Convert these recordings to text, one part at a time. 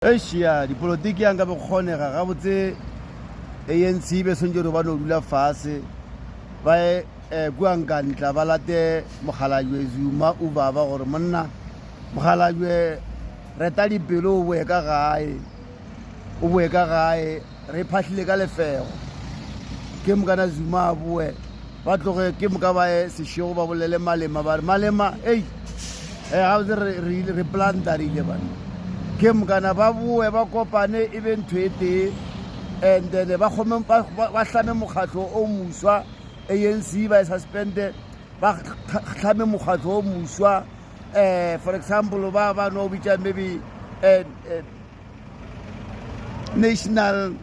Eish ya dipolotiki ya nka be kgonega gabotse ANC be swantse gore ba no dula fase ba ye eh, kua Nkandla ba late mokgalajwe Zuma o baba gore monna mokgalajwe reta dipelo o boe ka gae o boe ka gae re phahlile ka lefego ke mokana Zuma a boe ba tloge ke moka ba ye sešego ba bolele malema ba re malema ei eh, gabotse re planta re ile bana ke mokana ba boe ba kopane e be ntho e tee and then ba kgome ba hlame mokgatlo o moswa ANC ba e suspende ba hlame mokgatlo o moswa um for example ba ba no bitša maybe uh, uh, national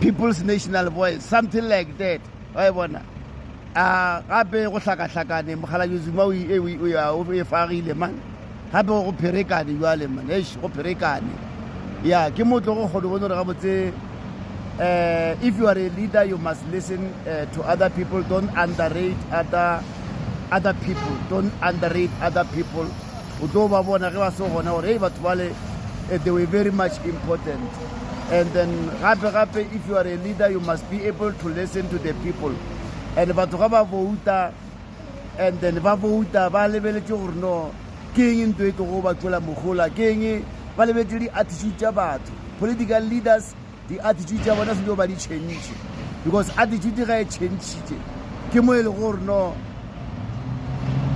people's national voice something like that wa e bona a gape go hlakahlakane mogalajo zuma o e, e, e fagile man gape go pherekane jale man eish go pherekane ya ke motlo go kgone bone gore gabotse uh, if you are a leader you must listen uh, to other people don't underrate other other people don't underrate other people o tlo ba bona ge ba se gona gore hey batho bale eh, they were very much important and then gape gape if you are a leader you must be able to listen to the people and batho ga ba vouta and then ba vouta ba lebeletse gore no ke eng ntho e tlogo ba tlola mogola ke eng ba lebetse di-attitude tša batho political leaders Di-attitude tša bona sentse ba di change because attitude ga e changitše ke mo e le gore no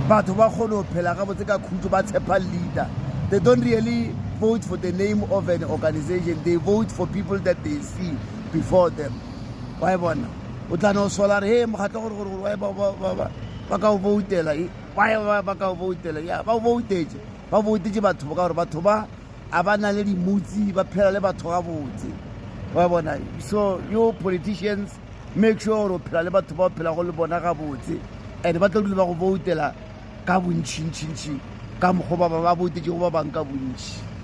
batho ba kgone go phela gabotse ka khutso ba tshepa leader they don't really vote for the name of an organization they vote for people that they see before them wa e bona o tla no sola re he mokgatlo gore gore gore ba ka o voutela why ba ka o voutela ya ba o voutetše ba voutetše batho ka gore batho ba a ba na le dimutsi ba phela le batho gabotse wa bona so you politicians make sure gore o phela le batho ba o phelago le bona gabotse and ba tlo dula ba go voutela ka bontšhintšhintšhi ka mokgwa ba ba boutetšego ba bang ka bontšhi.